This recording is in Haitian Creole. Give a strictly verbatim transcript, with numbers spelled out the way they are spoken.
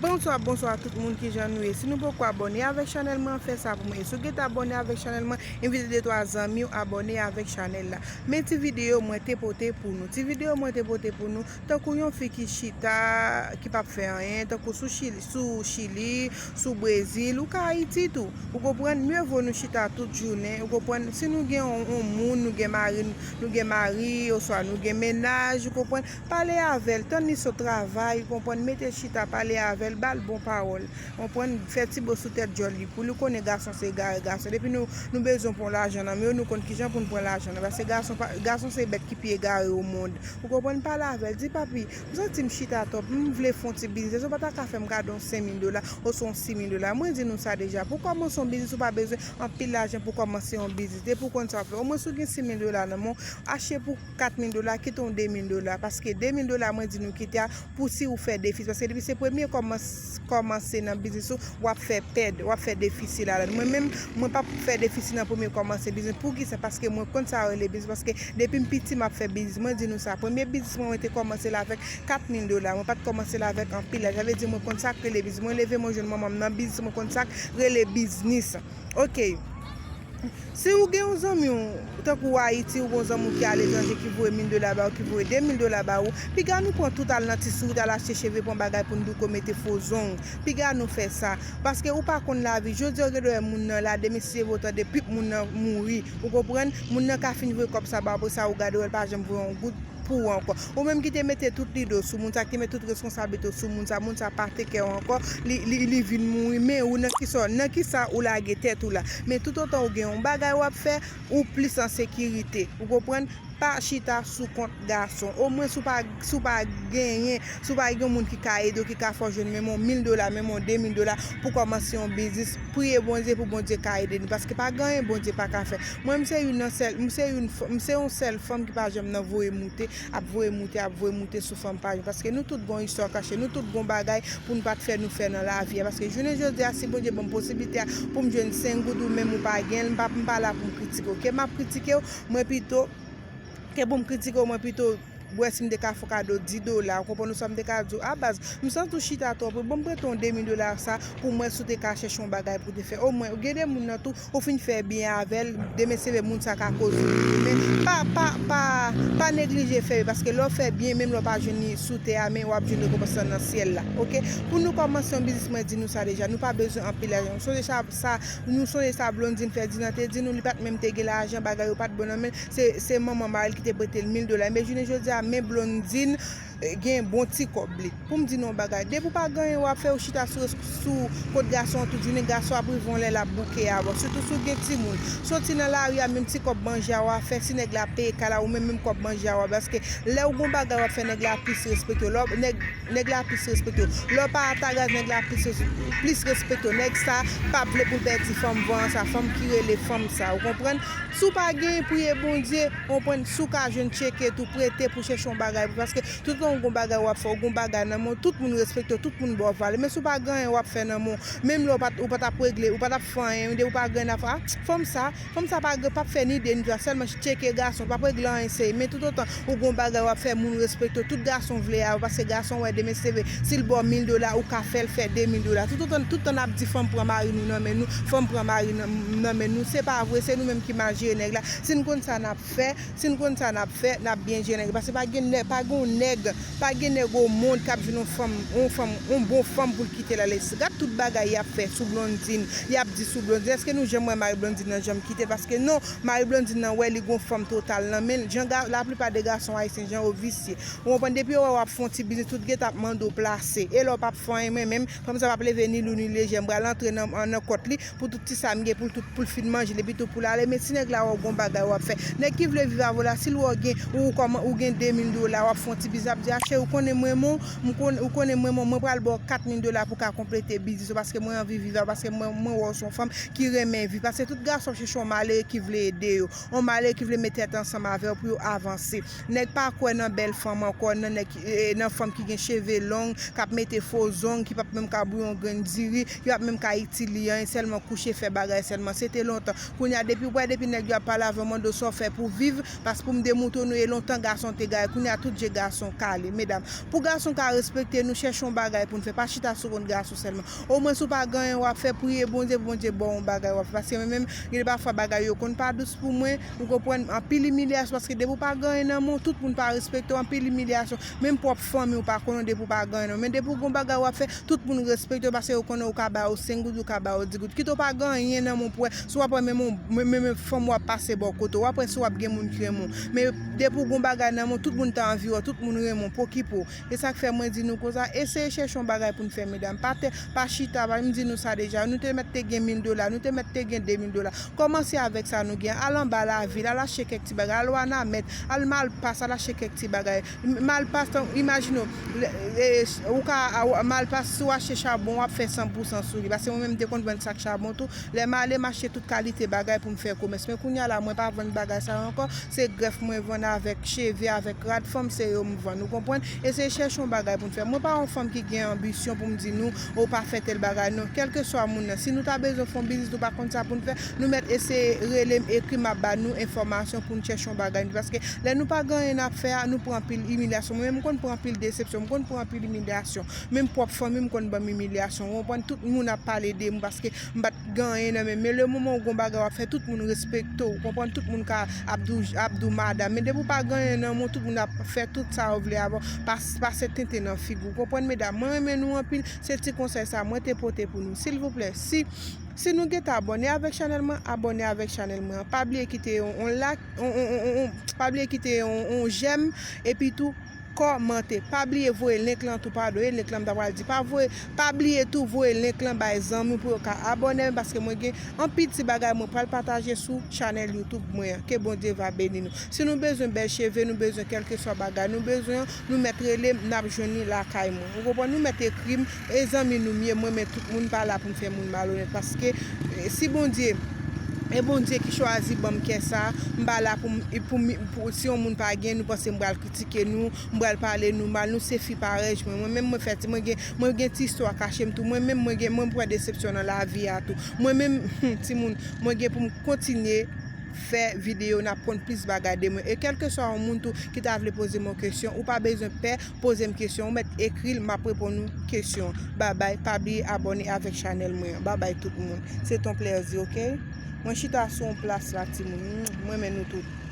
Bonswa, bonswa tout moun, kijan nou ye? Si nou poko abòne avèk chanèl mwen, fè sa pou mwen. E si w gentan abòne avèk chanèl mwen, envite de twa zanmi w abòne avèk chanèl la. Men ti videyo mwen te pote pou nou. Ti videyo mwen te pote pou nou, tankou yon fi ki chita, ki p ap fè anyen, tankou sou Chili, sou Chili, sou Brezil, ou ka Ayiti tou. Ou konprann? Mye vo nou chita tout jounen, ou konprann? Si nou gen yon, yon moun, nou gen mari, nou gen mari, oswa nou gen mennaj, ou konprann? Pale avè l, tann li sot travay, ou konprann? Mete chita, pale avè l, ba l bon pawòl. Konprann? Fè ti bo sou tèt djòl li pou li konnen gason se egare gason. Depi nou, nou bezwen pran lajan nan men yo, nou konn kijan pou n pran lajan nan. Paske gason, pa- gason se bèt ki pi egare o mond. Ou konprann? Pale avè l, di, "Papi, m santi m chita twòp, m vle fè yon ti biznis. Èske w pa ta ka fè m kado yon senk mil dola oswa yon sis mil dola?" Mwen di nou sa deja. Pou kòmanse yon biznis, ou pa bezwen anpil lajan pou kòmanse yon biznis. Depi w konn sa w ap fè, omwen si w gen sis mil dola nan men w, achte pou kat mil dola, kite yon de mil dola. Paske de mil dola, mwen di nou kite a, pou si ou fè defisi. Paske depi se premye kòmans-, kòmanse nan biznis ou, w ap fè pèd, w ap fè defisi ladan. Mwen menm, mwen p ap fè defisi nan premye kòmanse biznis. Poukisa? Paske mwen konn sa yo rele biznis. Paske depi m piti, m ap fè biznis. Mwen di nou sa, premye biznis mwen, mwen te kòmanse l avèk kat mil dola. Mwen pa t kòmanse l avèk anpil lajan. Sa vle di mwen konn sa k rele biznis. Mwen leve, mwen jwenn manman m nan biznis, mwen konn sa k rele biznis. Oke. Si ou gen yon zanmi w, tankou w Ayiti, ou gen yon zanmi w ki aletranje, ki voye mil dola ba ou, ki voye de mil dola ba ou, piga nou pran tout al nan ti sou wout, al achte cheve, pran bagay pou n douko mete fo zong. Piga nou fè sa. Paske ou pa konn lavi. Jodi a, ou gen dwa wè moun nan la, demen si Dye vle, w tande pip moun nan mouri. Ou konprann? Moun nan ka fin voye kòb sa ba ou, apre sa, ou gade, w wè l pa janm voye yon goud pou ou ankò. Ou menm ki te mete tout lide w sou moun sa, ki te mete tout reskonsablite w sou moun sa, moun sa pa teke w ankò, li, li, li vin mouri. Men ou nan kisa, nan kisa ou lage tèt ou la? Men toutotan ou gen yon bagay w ap fè, ou plis an sekirite. Ou konprann? Pa chita sou kont gason. Omwen si w pa, si w pa genyen, si w pa gen yon moun ki ka ede w, ki ka fè w jwenn menm yon mil dola, menm yon de mil dola pou kòmanse yon biznis, priye Bondye pou Bondye ka ede nou. Paske pa gen anyen Bondye pa ka fè. Mwen, m se youn nan sèl, m se youn, f- m se yon sèl fanm ki pa janm nan voye moute, ap voye moute, ap voye moute sou fanm pa yo. Paske nou tout gon istwa kache, nou tout gon bagay pou n pa t fè nou fè nan lavi a. Paske jounen jodi a, si Bondye ban m posiblite a pou m jwenn senk goud, ou menm ou pa gen l, m pa, m pa la pou m kritike w. Ke m ap kritike w, mwen pito, ke pou m kritike w, mwen pito wè si m te ka fè w kado dis dola, ou konprann, ou sa m te ka di w, a baz, m santi w chita twòp wi, ban m prete w de mil dola sa pou m wè si w te ka chèche yon bagay pou w te fè. Omwen, ou gen de moun nan tou, ou fin fè byen avè l, demen se vre moun sa ka koz ou wi, men pa, pa, pa, pa neglije fè yo, paske lè w fè byen, menm lè w pa jwenn li sou tè a, men w ap jwenn rekonpans lan nan syèl la, oke? Pou nou kòmanse yon biznis, mwen di nou sa deja, nou pa bezwen anpil lajan. Nou sonje sa, sa, nou sonje sa Blondine fè di nan te di nou, li pa t menm te gen lajan, bagay yo pa t bon nan men l, se, se manman mari l ki te prete l mil dola. Men jounen jodi a, men Blondine, eh, gen bon ti kòb li. Pou m di nou yon bagay, depi w pa gen anyen w ap fè, ou chita sou, sou kont gason an tout jounen, gason ap rive yon lè l ap bouke avè w. Sitou si w gen timoun. Soti nan lari a, menm ti kòb manje a w ap fè, si nèg la peye kay la, ou menm menm kòb manje a w ap. Paske lè w gen yon bagay w ap fè, nèg la plis respekte w. Lè w, nèg, nèg la plis respekte w. Lè w pa atagaz, nèg la plis res- plis respekte w. Nèg sa p ap vle pou l pèdi fanm van an sa, fanm ki rele fanm sa. Ou konprann? Si w pa genyen, priye Bondye, konprann, si w ka jwenn tcheke tou, prete pou chèche yon bagay pou, paske toutan w gon bagay w ap fè, w gon bagay nan men w, tout moun respekte w, tout moun ba w valè. Men si w pa gen anyen w ap fè nan men w, menm lè w pa t, ou pa t ap regle, ou pa t ap fè anyen, depi w pa gen anyen ap fè, a, fanm sa, fanm sa pa gen, p ap fè ni de ni twa, sèlman tcheke gason, p ap regle anyen serye. Men toutotan ou gon bagay w ap fè, moun respekte w, tout gason vle a, paske gason wè demen se vre, si l ba w mil dola, ou ka fè l fè de mil dola. Toutotan, toutan n ap di fanm pran mari nou nan men nou, fanm pran mari nan, nan men nou, se pa vre, se nou menm ki mal jere nèg la. Si n konn sa n ap fè, si n konn sa n ap fè, n ap byen jere nèg. Paske pa gen nèg, pa gen yon nèg, pa gen nèg o mond k ap jwenn yon fanm, yon fanm, yon bon fanm pou l kite l ale. Gad tout bagay y ap fè sou Blondine, y ap di sou Blondine. Èske nou janm wè mari Blondine nan janm kite l? Paske non, mari Blondine nan wè li gon fanm total nan men l. Jan ga, laplipa de gason ayisyen, jan yo visye. Ou konprann, depi yo wè w ap fè yon ti biznis, tout gentan ap mande w plase. E lè w p ap fè anyen, mwen menm, fanm sa p ap leve ni lou ni lejè, m pral antre nan, nan kont li, pou tout ti sa m gen pou l tout, pou l fin manje, li pito pou l ale. Men si nèg la wè w gon bagay w ap fè. Nèg ki vle viv avè w la, si l wè w gen, ou kòman, ou gen de mil dola, w ap fè yon ti biznis, l ap di, a cheri, ou konnen mwen menm, m konn, ou konnen mwen menm, mwen pral ba w kat mil dola pou w ka konplete biznis ou, paske mwen anvi viv avè w, paske mwen, mwen wè w se yon fanm ki renmen viv. Paske tout gason ap chèche yon malere ki vle ede yo, yon malere ki vle met tèt ansanm avè yo pou yo avanse. Nèg pa kwè nan bèl fanm ankò, nan nèg, eh, nan fanm ki gen cheve long, k ap mete fo zong, ki p ap menm ka bouyi yon grenn diri, ki p ap menm ka itil li anyen, sèlman kouche fè bagay sèlman. Se te lontan. Kounye a, depi, wè, depi nèg yo ap pale avè w, mande w sa w fè pou viv, paske pou m demontre w, nou, e lontan gason te gaye. Kounye a, tout je gason kale. ale. Medam, pou gason ka respekte nou, chèche yon bagay pou n fè. Pa chita sou kont gason sèlman. Omwen, si w pa gen anyen w ap fè, priye Bondye pou Bondye ba w yon bagay w ap fè. Paske mwen menm, gen de pafwa bagay yo konn pa dous pou mwen. Ou konprann? Anpil imilyasyon, paske depi w pa gen anyen nan men w, tout moun pa respekte w. Anpil imilyasyon. Menm pwòp fanmi w pa konnen w depi w pa gen anyen nan men w. Men depi w gen yon bagay w ap fè, tout moun respekte w, paske yo konnen w ka ba yo senk goud, yo ka ba yo di goud. Kit ou pa gen anyen nan men w pou wè, si w ap wè menm, menm, menm fanm w ap pase bò kote w, w ap wè si w ap gen moun ki renmen w. Men depi w gen yon bagay nan men w, tout moun ta anvi wè w, tout moun renmen w, pokipo. E sa k fè mwen di nou konsa, eseye chèche yon bagay pou n fè, medam. Pa te, pa chita, pa, m di nou sa deja, nou te mèt te gen mil dola, nou te mèt te gen de mil dola. Kòmanse avèk sa nou gen, al anba lavil, al achte kèk ti bagay, al Wanament, al Malpas, al achte kèk ti bagay. M-, Malpas, tan, imajine w, lè, e, ou ka, a, w-, Malpas, si w achte chabon, w ap fè san pou san sou li. Paske mwen menm, m te konn vann sak chabon tou. Lè m ale, m achte tout kalite bagay pou m fè komès. Men kounye a la, mwen pa vann bagay sa yo ankò. Se grèf mwen vann avèk cheve, avèk rad fanm, se yo m vann. Ou konprann? Eseye chèche yon bagay pou n fè. Mwen pa yon fanm ki gen anbisyon pou m di nou, ou pa fè tèl bagay. Non, kèlkeswa moun nan. Si nou ta bezwen fè yon biznis, nou pa konn sa pou n fè, nou mèt eseye rele m, ekri m, m ap ba nou enfòmasyon pou n chèche yon bagay. Paske lè nou pa gen anyen n ap fè a, nou pran anpil imilyasyon. Mwen menm, m konn pran anpil desepsyon, m konn pran anpil imilyasyon. Menm pwòp fanmi m konn ban m imilyasyon. Ou konprann? Tout moun ap pale de mwen paske m pa t gen anyen nan men m. Men le moman ou gen yon bagay w ap fè, tout moun respekte w. Ou konprann? Tout moun ka ap di w, ap di w madam. Men depi w pa gen anyen nan men w, tout moun ap fè tout sa yo vle avè w. Pas-, pase tenten nan figi w. Ou konprann, medam? Mwen renmen nou anpil. Se ti konsèy sa mwen te pote pou nou. Silvouplè, si, si nou gentan abòne avèk chanèl mwen, abòne avèk chanèl mwen an. Pa bliye kite yon, yon like, yon, yon, yon, yon, yon, pa bliye kite yon, yon jèm, epi tou, kòmante. Pa bliye voye link lan tou, padon, e link lan m ta pral di. Pa voye, pa bliye tou voye link lan bay zanmi w pou yo ka abòne, paske mwen gen anpil ti bagay mwen pral pataje sou chanèl YouTube mwen an. Ke Bondye va beni nou. Si nou bezwen bèl cheve, nou bezwen kèlkeswa bagay nou bezwen an, nou mèt rele m, n ap jwenn li lakay mwen. Ou konprann? Nou mèt ekri m, e zanmi nou m ye, mwen, men tout moun pa la pou m fè moun malonèt. Paske, e, si Bondye, e Bondye ki chwazi ban m kè sa, m pa la pou m, pou m, pou, si yon moun pa gen, nou panse m pral kritike nou, m pral pale nou mal, nou se fi parèy mwen. Mwen menm mwen fè ti, mwen gen, mwen gen ti istwa kache m tou. Mwen menm mwen gen, mwen pran desepsyon nan lavi a tou. Mwen menm, timoun, mwen gen pou m kontinye fè videyo, n ap konn plis bagay de mwen. E kèlkeswa yon moun tou ki ta vle poze m yon kesyon, ou pa bezwen pè poze m kesyon, ou mèt ekri l, m ap reponn ou kesyon. Babay, pa bliye abòne avèk chanèl mwen an. Babay tout moun. Se ton plèzi, oke? Mwen chita sou yon plas la, timoun. Mwen renmen nou tout.